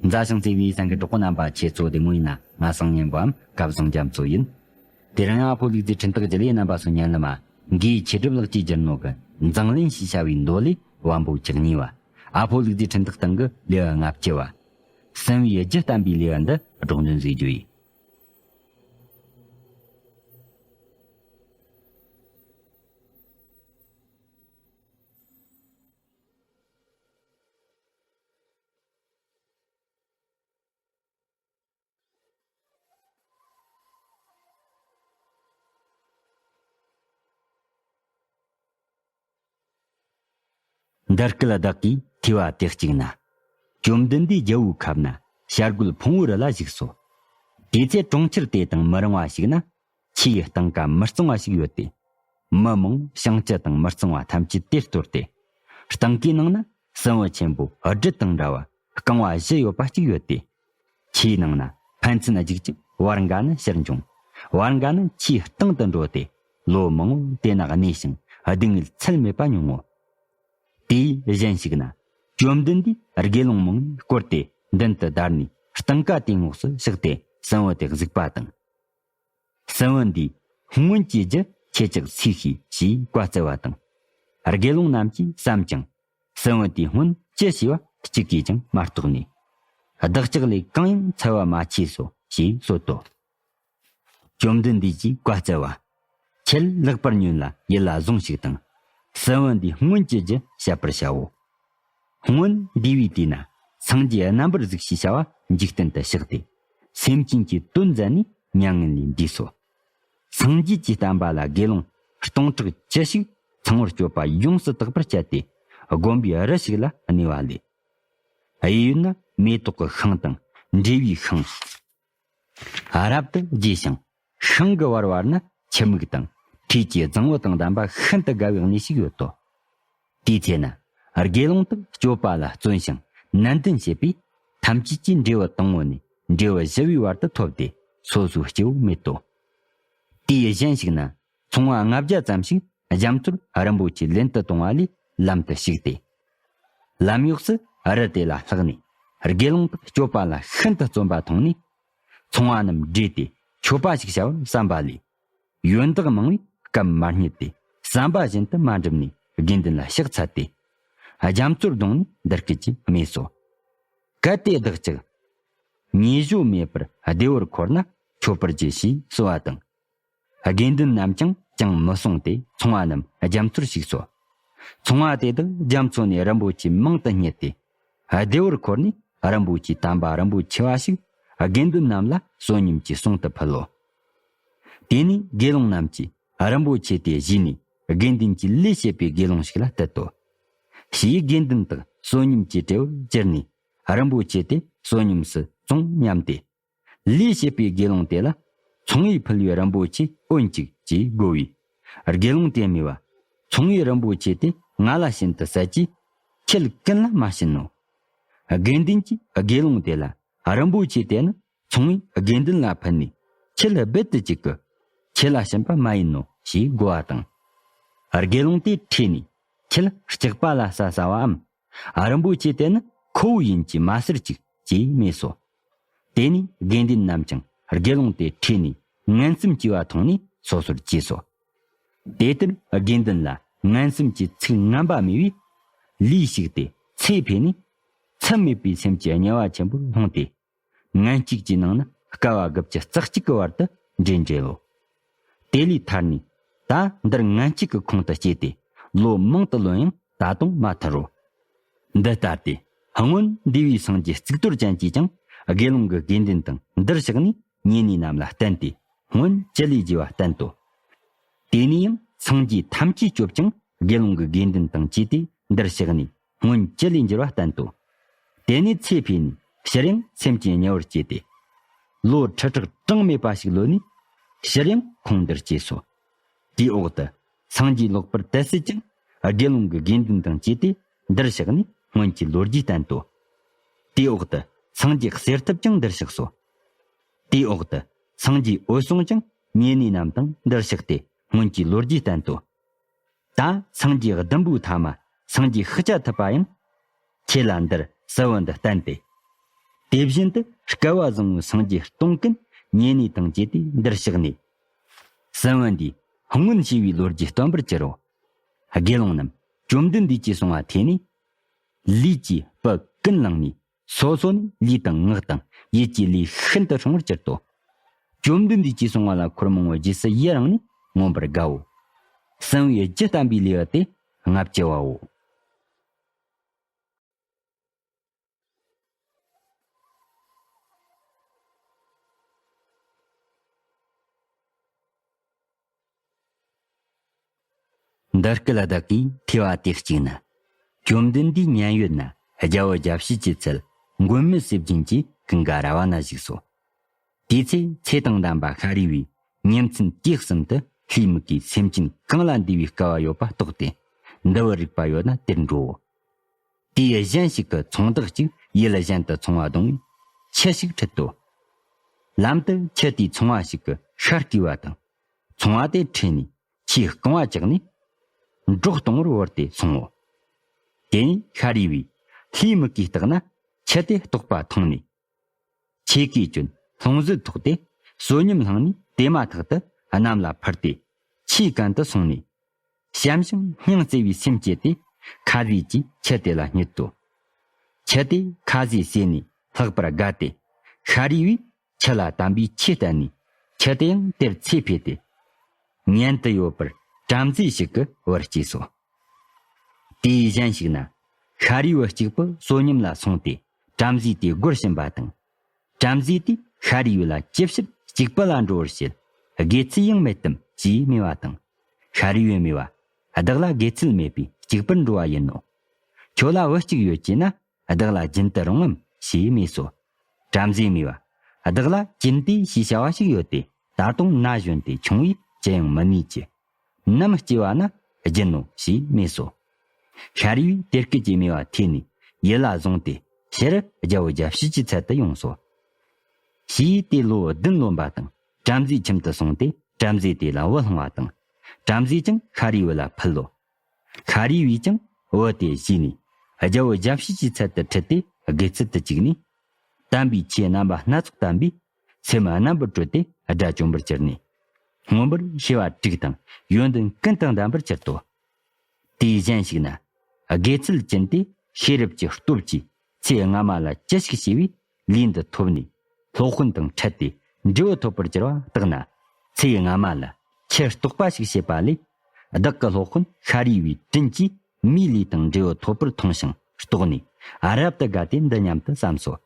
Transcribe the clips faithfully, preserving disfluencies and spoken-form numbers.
མཛའ་ཞིང་བརྩེ་བའི་སེམས་ཀྱི་གྲོགས་པོ་རྣམ་པ། ཁྱེད་ཚོ་བདེ་མོ་ཡིན་ན། ང་སང་ཉིན་པའམ་སྐབས་བཟང་རྒྱ་མཚོ་ཡིན། དེ་རིང་ཡང་ཨ་ཕོ་ལུག་རྫིའི་འཕྲིན་ཐག་བརྒྱུད་ལས་རྣམ་པ་ཚོ་ཉན་ལ་མ། འགའི་ཆེད་སྒྲུབ་ལག་ཀྱི་རྒྱུ་ནོར་གྱི་མཛངས་ལན་ཞེས་བྱ་བའི་མདོ་ལས། བམ་པོ་བཅུ་གཉིས་པ། ཨ་ཕོ་ལུག་རྫིའི་འཕྲིན་ཐག་སྟེང་གི་ལེའུ་ལྔ་བཅུ་བ། གསང་བའི་རྒྱུ་བསྟན་པའི་ལེའུ་འདི་སྒྲོག་འདོན་མཛད་རྒྱུ་ཡིན། འདི་སྐད་བདག་གིས་ཐོས་པ་དེ་གཅིག་ན། བཅོམ་ལྡན་འདས་རྒྱལ་བོའི་ཁབ་ན་བྱ་རྒོད་ཕུང་པོའི་རི་ལ་བཞུགས་སོ། དེ་ཚེ་གྲོང་ཁྱེར་དེ་དང་མི་རིང་བ་ཞིག་ན། ཆུའི་སྟེང་ཀ་མི་གཙང་བ་ཞིག་ཡོད་དེ། མི་མང་བྱང་ཆུབ་དང་མི་གཙང་བ་ཐམས་ཅད་དེར་གཏོར་ཏེ། སྟེང་ཀའི་ནང་ན་སྲིན་བུ་ཆེན་པོ་སྦྲུལ་དང་འདྲ་བ་རྐང་པ་བཞི་ཡོད་པ་གཅིག་ཡོད་དེ། ཆུའི་ནང་ན་ཕན་ཚུན་རྒྱུག་ཅིང་བར་འགའ་ནི་ཕྱིར་འབྱུང་། བར་འགའ་ནི་ཆུའི་སྟེང་དུ་འགྲོ་སྟེ། ལོ་མང་པོ་དེ་ན་གནས་ཤིང་སྡུག་བསྔལ་ཚད་མེད་པ་མྱོང་ངོ་། དེའི་གཞན་ཞིག་ན། བཅོམ་ལྡན་འདས་དགེ་སློང་མང་པོས་བསྐོར་ཏེ་མདུན་དུ་བདར་ནས་སྟེང་ཀ་དེའི་ངོགས་སུ་བཞག་སྟེ་སྲིན་བུ་དེ་གཟིགས་པ་དང་། སྲིན་བུ་འདིས་སྔོན་གྱི་རྒྱུ་ཁྱེད་ཅག་ཚོས་ཤིག་ཞེས་བཀའ་སྩལ་བ་དང་། དགེ་སློང་རྣམས་ཀྱིས་བསམ་ཀྱང་། སྲིན་བུ་དེས་སྔོན་ཅི་བྱས་པ་གཅིག་གིས་ཀྱང་མ་རྟོགས་ནས། བདག་ཅག་ལས་གང་ཡང་འཚལ་བ་མ་མཆིས་སོ་ཞེས་གསོལ་ཏོ། བཅོམ་ལྡན་འདས་ཀྱིས་བཀའ་སྩལ་བ། ཁྱེད་ལེགས་པར་ཉོན་ལ་ཡིད་ལ་ཟུངས་ཤིག་དང་། སྲིན་བུ་འདིས་སྔོན་གྱི་རྒྱུ་བཤད་པར་བྱའོ། སྔོན་འདས་པའི་དུས་ན་སངས་རྒྱས་རྣམ་པར་གཟིགས་ཞེས་བྱ་བ་འཇིག་རྟེན་དུ་གཤེགས་ཏེ། སེམས་ཅན་གྱི་དོན་མཛད་ནས་མྱ་ངན་ལས་འདས་སོ། སངས་རྒྱས་ཀྱི་བསྟན་པ་ལ་དགེ་སློང་སྟོང་ཕྲག་བཅུ་ཞིག་ཚངས་པར་སྤྱོད་པ་ཡོངས་སུ་དག་པར་སྤྱད་དེ། དགོན་པའི་རི་ཞིག་ལ་གནས་པ་ལས། གཡས་གཡོན་ན་མེ་ཏོག་གི་ཤིང་དང་འབྲས་བུའི་ཤིང་། རབ་ཏུ་རྒྱས་ཤིང་། ཤིང་གི་བར་བར་ན་ཆུ་མིག་དང་། འཕྲུལ་གྱི་རྫིང་བུ་དང་ལྡན་པ་ཤིན་ཏུ་དགའ་བའི་གནས་ཤིག་ཡོད་དོ། དེའི་ཚེ་ན། དགེ་སློང་དག་སྤྱོད་པ་ལ་བརྩོན་ཞིང་ནན་ཏན་བྱས་པས། ཐམས་ཅད་ཀྱིས་འབྲས་བུ་དང་པོ་ནས་འབྲས་བུ་བཞི་བའི་བར་དུ་ཐོབ་སྟེ། སོ་སོའི་སྐྱེ་བོ་མེད་དོ། དེའི་གཞན་ཞིག་ན། ཚོང་པ་ལྔ་བརྒྱ་ཙམ་ཞིག་རྒྱ་མཚོར་རིན་པོ་ཆེ་ལེན་དུ་གཏོང་བ་ལས་ལམ་དུ་ཞུགས་ཏེ། ལམ་གཡོགས་སུ་རི་དེ་ལ་ལྷགས་ནས། དགེ་སློང་དག་སྤྱོད་པ་ལ་ཤིན་ཏུ་བརྩོན་པ་མཐོང་ནས། ཚོང་པ་རྣམས་བགྲེས་ཏེ་མཆོད་པ་ཞིག་བྱ་བར་བསམ་པ་ལས། ཡོན་བདག་མང་བས་སྐབས་མ་རྙེད་དེ། བསམ་པ་བཞིན་དུ་མ་འགྲུབ་ནས་དགེ་འདུན་ལ་ཕྱག་འཚལ་ཏེ། རྒྱ་མཚོར་བརྡུངས་ནས་འདི་སྐད་ཅེས་སྨྲས་སོ། གལ་ཏེ་བདག་ཅག་ཉེས་སྦྱོར་མེད་པར་བདེ་བར་འཁོར་ན་མཆོད་པར་བགྱི་ཞེས་གསོལ་བ་དང་། དགེ་འདུན་རྣམས་ཀྱང་ཅང་མི་གསུང་སྟེ་ཚོང་པ་རྣམས་རྒྱ་མཚོར་ཞུགས་སོ། ཚོང་པ་དེ་དག་རྒྱ་མཚོ་ནས་རིན་པོ་ཆེ་མང་དུ་རྙེད་དེ། བདེ་བར་འཁོར་ནས་རིན་པོ་ཆེ་དམ་པ་རིན་པོ་ཆེ་བ་ཞིག་དགེ་འདུན་རྣམས་ལ་བསོད་སྙོམས་ཀྱི་གསུང་དུ་ཕུལ་ལོ། དེ་ནས་དགེ་སློང་རྣམས་ཀྱིས་རིན་པོ་ཆེ་དེ་བཞེས་ནས་དགེ་འདུན་གྱི་ལས་བྱེད་པའི་དགེ་སློང་ཞིག་ལ་གཏད་དོ། ཞེས་དགེ་འདུན་དག་བསོད་སྙོམས་ཀྱི་དྲེའུར་གྱུར་ནས། རིན་པོ་ཆེ་དེ་བསོད་སྙོམས་སུ་བཙོང་སྙམ་སྟེ། ལས་བྱེད་པའི་དགེ་སློང་དེ་ལ། ཚོང་པས་ཕུལ་བའི་རིན་པོ་ཆེ་འོན་ཅིག་ཅེས་བསྒོ་བས། དགེ་སློང་དེས་སྨྲས་པ། ཚོང་པའི་རིན་པོ་ཆེ་དེ་ང་ལ་བྱིན་དུ་ཟད་ཀྱིས། ཁྱེད་ཀུན་ལ་མ་བྱིན་ནོ། དགེ་འདུན་གྱིས་དགེ་སློང་དེ་ལ། རིན་པོ་ཆེ་དེ་ནི་ཚོང་པས་དགེ་འདུན་ལ་ཕུལ་ནས། ཁྱེད་རྦད་དུ་བཅུག་གི། ཁྱེད་ལ་བྱིན་པ་མ་ཡིན་ནོ་ཞེས་བསྒོ་བ་དང་། དགེ་སློང་དེ་ཁྲོས་ནས། ཁྱེད་སྐྲག་པ་ལ་ཟ་ཟ་བའམ། རིན་པོ་ཆེ་དེ་ནི་ཁོ་བོ་ཡིན་གྱིས་མ་ཟེར་ཅིག་ཅེས་སྨྲས་སོ། དེ་ནས་དགེ་འདུན་རྣམས་ཀྱང་དགེ་སློང་དེ་ཁྲོས་ནས་ངན་སེམས་སྐྱེ་བ་མཐོང་ནས་སོ་སོར་གྱེས་སོ། དེ་ལྟར་དགེ་འདུན་ལ་ངན་སེམས་ཀྱི་ཚིག་ངན་པ་སྨྲས་པས། ལུས་ཞིག་སྟེ་ཚེ་འཕོས་ནས། ཚད་མེད་པའི་སེམས་ཀྱི་དམྱལ་བ་ཆེན་པོར་ལྷུང་སྟེ། ངན་སྐྱུགས་ཀྱི་ནང་ན་དཀའ་བ་དགུ་བཅུ་རྩ་གཅིག་གི་བར་དུ་འདྲེན་འདྲེན་ལོ། དེ་ལས་ཐར་ནས་ད་འདིར་ངན་སྐྱུགས་ཀྱི་ཁོང་དུ་སྐྱེས་ཏེ་ལོ་མང་དུ་ལོན་ཡང་ད་དུང་མ་ཐར་རོ། འདི་ལྟ་སྟེ་སྔོན་འདས་པའི་སངས་རྒྱས་གཙུག་ཏོར་ཅན་གྱིས་ཀྱང་དགེ་སློང་གི་དགེ་འདུན་དང་འདིར་གཤེགས་ནས་ཉེ་གནས་རྣམས་ལ་བསྟན་ཏེ་སྔོན་ཅི་ལས་བགྱི་བ་བསྟན་ཏོ། དེ་ནས་ཡང་སངས་རྒྱས་ཐམས་ཅད་སྐྱོབ་ཅིང་དགེ་སློང་གི་དགེ་འདུན་དང་བཅས་ཏེ་འདིར་གཤེགས་ནས། སྔོན་ཅི་ལས་འགྱུར་བ་བསྟན་ཏོ། དེ་ནས་ཚེ་འཕོས་ནས་ཕྱིར་ཡང་སེམས་ཅན་དམྱལ་བར་སྐྱེས་ཏེ། ལོ་ཁྲི་ཕྲག་གྲངས་མེད་པ་ཞིག་ལོན་ནས་ཕྱིར་ཡང་ཁོང་འདིར་སྐྱེས་སོ། དེའི་འོག་ཏུ་སངས་རྒྱས་ལོག་པར་དད་སྲིད་ཅིང་དགེ་སློང་གི་དགེ་འདུན་དང་བཅས་ཏེ་འདིར་གཤེགས་ནས་སྔོན་གྱི་ལོ་རྒྱུས་བསྟན་ཏོ། དེའི་འོག་ཏུ་སངས་རྒྱས་གསེར་ཐུབ་ཀྱང་འདིར་གཤེགས་སོ། དེའི་འོག་ཏུ་སངས་རྒྱས་འོད་སྲུང་ཀྱང་ཉེ་གནས་རྣམས་དང་འདིར་གཤེགས་ཏེ་སྔོན་གྱི་ལོ་རྒྱུས་བསྟན་ཏོ། ད་སངས་རྒྱས་བདུན་པོའི་ཐ་མ་སངས་རྒྱས་ཤཱཀྱ་ཐུབ་པ་ཡང་ཁྱེད་ལ་འདིར་གསོལ་བ་འདི་བསྟན་ཏེ། དེ་བཞིན་དུ་སྐལ་བ་བཟང་བོའི་སངས་རྒྱས་སྟོང་ཀུན་ཉེ་གནས་དང་བཅས་ཏེ་འདིར་གཤེགས་ནས། གསན་བ་འདིས་སྔོན་བྱས་པའི་ལོ་རྒྱུས་སྟོན་པར་གྱུར་རོ། དགེ་སློང་རྣམས་བཅོམ་ལྡན་འདས་ཀྱིས་གསུངས་པ་ཐོས་ནས། ལུས་ཀྱི་སྤུ་ཀུན་བླངས་ནས། སོ་སོ་ནས་ལུས་དང་ངག་དང་ཡིད་ཀྱི་ལས་ཤིན་ཏུ་སྲུང་བར་གྱུར་ཏོ། བཅོམ་ལྡན་འདས་ཀྱིས་གསུངས་པ་ལ་འཁོར་མང་པོ་རྗེས་སུ་ཡི་རང་ནས་མངོན་པར་དགའ་འོ། གསན་བའི་རྒྱུད་བསྟན་པའི་ལེའུ་སྟེ་ལྔ་བཅུ་བའོ། འདི་སྐད་བདག་གིས་ཐོས་པ་དེ་གཅིག་ན། བཅོམ་ལྡན་འདས་མཉན་ཡོད་ན་རྒྱལ་པོ་རྒྱལ་བྱེད་ཀྱི་ཚལ་མགོན་མེད་ཟས་སྦྱིན་གྱི་ཀུན་དགའ་ར་བ་ན་བཞུགས་སོ། དེའི་ཚེ་ཚེ་དང་ལྡན་པ་ཤཱ་རིའི་བུས་ཉིན་མཚན་དུས་གསུམ་དུ་ལྷའི་མིག་གིས་སེམས་ཅན་གང་ལ་འདུལ་བའི་སྐལ་བ་ཡོད་པ་རྟོགས་ཏེ། འདུལ་བར་རིགས་པ་ཡོད་ན་དེར་འགྲོའོ། དེའི་གཞན་ཞིག་གིས་ཚོང་བདག་ཅིག་ཡུལ་གཞན་དུ་ཚོང་བ་བརྡུངས་པས་ཁྱི་ཞིག་ཁྲིད་དོ། ལམ་དུ་ཁྱི་དེས་ཚོང་བ་ཞིག་གི་ཤ་བརྐུས་པ་དང་། ཚོང་བ་དེ་ཁྲིད་ནས་ཁྱིའི་རྐང་བ་བཅག་ནས། འབྲོག་སྟོང་བར་བོར་ཏེ་སོང་ངོ་། དེ་ནས་ཤཱ་རིའི་བུས་ལྷའི་མིག་གིས་བརྟགས་ན་ཁྱི་དེ་ལྟོགས་པ་མཐོང་ནས། ཆོས་གོས་གྱོན། ལྷུང་བཟེད་ཐོགས་ཏེ་བསོད་སྙོམས་བླངས་ནས་དེ་མ་ཐག་ཏུ་གནམ་ལ་འཕུར་ཏེ་ཆུའི་གན་དུ་སོང་ནས། བྱམས་ཤིང་སྙིང་བརྩེ་བའི་སེམས་བསྐྱེད་དེ་ཁ་ཟས་ཀྱིས་ཁྱི་དེ་ལ་བསྙད་དོ། ཁྱི་དེས་ཁ་ཟས་ཟོས་ནས་ལྷག་པར་དགའ་སྟེ། ཤཱ་རིའི་བུས་ཁྱི་ལ་དམ་པའི་ཆོས་བསྟན་ནས་ཁྱི་དེ་ཡང་དེར་ཚེ་འཕོས་ཏེ། མཉན་དུ་ཡོད་པར་བྲམ་ཟེ་ཞིག་གི་བུར་སྐྱེས་སོ། དེའི་གཞན་ཞིག་ན། ཤཱ་རིའི་བུ་གཅིག་པུ་བསོད་སྙོམས་ལ་སོང་སྟེ་བྲམ་ཟེ་དེའི་སྒོར་ཕྱིན་པ་དང་། བྲམ་ཟེ་དེས་ཤཱ་རིའི་བུ་ལ་ཅི་ཕྱིར་གཅིག་པུ་ལ་འགྲོ་བར་བྱེད། དགེ་ཚུལ་ཡང་མེད་དམ་ཞེས་སྨྲས་པ་དང་། ཤཱ་རིའི་བུས་སྨྲས་པ། བདག་ལ་དགེ་ཚུལ་མེད་པས་གཅིག་པུར་འགྲོ་བ་ཡིན་ནོ། ཁྱོད་ལ་བུ་གཅིག་ཡོད་ཅེ་ན། བདག་ལ་སྦྱིན་དུ་རུང་ངམ་ཞེས་སྨྲས་སོ། བྲམ་ཟེས་སྨྲས་པ། བདག་ལ་སྦྱིན་དེ་ཞེས་བྱ་བ་ཞིག་ཡོད་དེ། ད་དུང་ན་གཞོན་ཏེ་ཆུང་བས་ཅི་ཡང་མི་ནུས་ཀྱི། ནམ་སྐྱེ་བ་ན་སྦྱིན་ནོ་ཞེས་སྨྲས་སོ། ཤཱ་རིའི་བུས་དེ་སྐད་ཅེས་སྨྲས་པ་ཐོས་ནས་ཡིད་ལ་བཟུང་སྟེ་ཕྱིར་རྒྱལ་པོ་རྒྱལ་བྱེད་ཀྱི་ཚལ་དུ་ཡོངས་སོ། ཞེས་དེ་ལོ་བདུན་ལོན་པ་དང་བྲམ་ཟེའི་ཁྱིམ་དུ་སོང་སྟེ་བྲམ་ཟེ་དེ་ལ་བུ་བླངས་པ་དང་། བྲམ་ཟེས་ཀྱང་ཤཱ་རིའི་བུ་ལ་ཕུལ་ལོ། ཤཱ་རིའི་བུས་ཀྱང་བུ་དེ་བཞེས་ནས་རྒྱལ་པོ་རྒྱལ་བྱེད་ཀྱི་ཚལ་དུ་ཁྲིད་དེ་དགེ་ཚུལ་དུ་བཅུག་ནས། དམ་པའི་ཆོས་རྣམ་པ་སྣ་ཚོགས་བསྟན་པས་སེམས་རྣམ་པར་གྲོལ་ཏེ་དགྲ་བཅོམ་པར་གྱུར་ནས། མངོན་པར་ཤེས་པ་དྲུག་དང་ཡོན་ཏན་ཀུན་དང་ལྡན་པར་གྱུར་ཏོ། དེའི་གཞན་ཞིག་ན། དགེ་ཚུལ་ཅན་དེ་ཤེས་རབ་ཀྱི་སྟོབས་ཀྱིས་ཚེ་སྔ་མ་ལ་ཅི་ཞིག་བྱས་པའི་ལས་འདི་ཐོབ་ནས་སློབ་དཔོན་དང་འཕྲད་དེ་འབྲས་བུ་ཐོབ་པར་གྱུར་པ་བརྟགས་ན། ཚེ་སྔ་མ་ལ་ཁྱི་ལྟོགས་པ་ཞིག་བྱེད་པ་ལས། བདག་གི་སློབ་དཔོན་ཤཱ་རིའི་བུའི་དྲིན་གྱིས་མིའི་ལུས་དང་འབྲས་བུ་ཐོབ་པར་མཐོང་ཞིང་རྟོགས་ནས་རབ་ཏུ་དགའ་སྟེ་འདི་སྙམ་དུ་བསམས་སོ།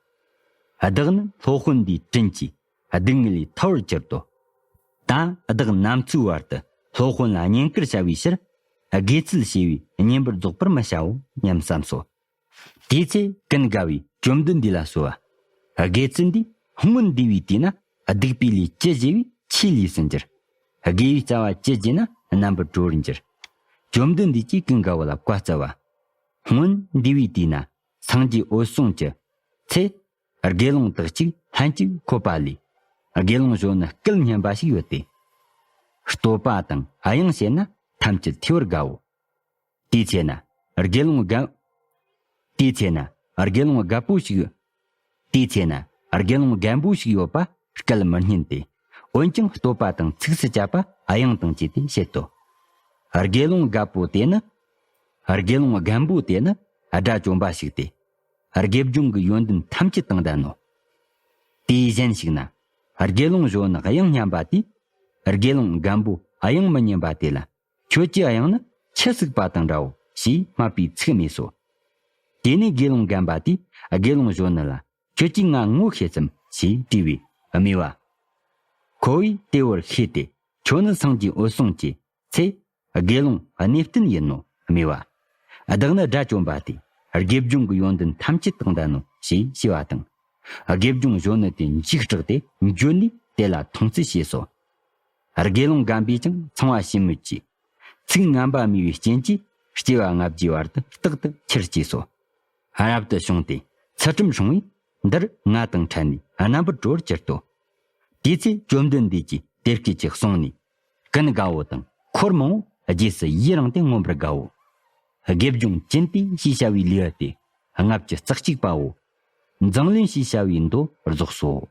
བདག་ནི་སློབ་དཔོན་འདིའི་དྲིན་གྱིས་སྡུག་བསྔལ་ལས་ཐར་བར་གྱུར་ཏོ། ད་བདག་ནམ་འཚོའི་བར་དུ་སློབ་དཔོན་ལ་བསྙེན་བཀུར་བྱ་བའི་ཕྱིར། དགེ་ཚུལ་བྱས་པས་བསྙེན་པར་རྫོགས་པར་མི་བྱའོ་སྙམ་བསམས་སོ། དེའི་ཚེ་ཀུན་དགའ་བོས་བཅོམ་ལྡན་འདས་ལ་གསོལ་བ། དགེ་ཚུལ་འདིས་སྔོན་འདས་པའི་དུས་ན་སྡིག་པའི་ལས་ཅི་བྱས་པས་ཆོས་ལས་སུ་འགྱུར། དགེ་བའི་རྩ་བ་ཅི་བགྱིས་ན་རྣམ་པར་གྲོལ་བར་འགྱུར། བཅོམ་ལྡན་འདས་ཀྱིས་ཀུན་དགའ་བོ་ལ་བཀའ་སྩལ་བ། སྔོན་འདས་པའི་དུས་ན་སངས་རྒྱས་འོད་སྲུང་གི་ཚེ། དགེ་སློང་དག་ཅིག་ལྷན་ཅིག་འཁོད་པ་ལས། དགེ་སློང་གཞོན་ནུ་སྐལ་སྙན་པ་ཞིག་ཡོད་དེ། བསྟོད་པ་དང་དབྱངས་བྱས་ན་ཐམས་ཅད་ཐོས་པར་དགའོ། དེའི་ཚེ་ན་དགེ་སློང་རྒན། དེའི་ཚེ་ན་དགེ་སློང་རྒད་པོ་ཞིག་དེའི་ཚེ་ན་དགེ་སློང་རྒན་པོ་ཞིག་ཡོད་པ་སྐད་མི་སྙན་ཏེ། འོན་ཀྱང་བསྟོད་པ་དང་ཚིགས་སུ་བཅད་པ་དབྱངས་དང་བཅས་ཏེ་བཤད་དོ། དགེ་སློང་རྒད་པོ་དེ་ནི། དགེ་སློང་རྒན་པོ་དེ་ནི་དགྲ་བཅོམ་པ་ཞིག་སྟེ། དགེ་སྦྱོང་གི་ཡོན་ཏན་ཐམས་ཅད་དང་ལྡན་ནོ། དེའི་གཞན་ཞིག་ན། དགེ་སློང་གཞོན་ནུ་དབྱངས་སྙན་པ་དེས། དགེ་སློང་རྒན་པོ་དབྱངས་མི་སྙན་པ་དེ་ལ། ཁྱོད་ཀྱི་དབྱངས་ནི་ཆུ་བསྲུབས་པ་དང་འདྲའོ་ཞེས་སྨྲས་པའི་ཚིག་སྨྲས་སོ། དེ་ནས་དགེ་སློང་རྒན་པ་དེས་དགེ་སློང་གཞོན་ནུ་ལ། ཁྱོད་ཀྱིས་ང་ངོ་ཤེས་སམ་ཞེས་དྲིས་པས་སྨྲས་པ། ཁོ་བོས་དེ་བོར་ཤེས་ཏེ། ཁྱོད་ནི་སངས་རྒྱས་འོད་སྲུང་གི་ཚེ། དགེ་སློང་གནས་བརྟན་ཡིན་ནོ་སྨྲས་པ། བདག་ནི་དགྲ་བཅོམ་པ་སྟེ། དགེ་སྦྱོང་གི་ཡོན་ཏན་ཐམས་ཅད་དང་ལྡན་ནོ་ཞེས་ཞུས་པ་དང་། དགེ་སྦྱོང་གཞོན་ནུ་དེ་འཇིགས་སྐྲག་སྟེ་འགྱོད་ནས་དེ་ལ་མཐོང་ཆུང་བྱས་སོ། དགེ་སློང་རྒན་པས་ཀྱང་ཚངས་པ་ཤིང་མོ་གྱིས། ཚིག་ངན་པ་སྨྲས་པའི་རྐྱེན་གྱིས་སྐྱེ་བ་ལྔ་བརྒྱའི་བར་དུ་རྟག་ཏུ་ཁྱེར་སྐྱེས་སོ། རབ་ཏུ་བྱུང་སྟེ་ཚུལ་ཁྲིམས་སྲུང་བས་འདིར་ང་དང་འཕྲད་ནས་རྣམ་པར་གྲོལ་བར་གྱུར་ཏོ། དེའི་ཚེ་བཅོམ་ལྡན་འདས་ཀྱིས་དེ་སྐད་ཅེས་གསུངས་ནས། ཀུན་དགའ་བོ་དང་འཁོར་མང་པོ་རྗེས་སུ་ཡི་རངས་ཏེ་མངོན་པར་དགའ་འོ། དགེ་སྦྱོང་ཅན་ཏེ་ཞེས་བྱ་བའི་ལེའུ་སྟེ་ལྔ་བཅུ་རྩ་གཅིག་པའོ། མཛངས་བླུན་ཞེས་བྱ་བའི་མདོ་རྫོགས་སོ།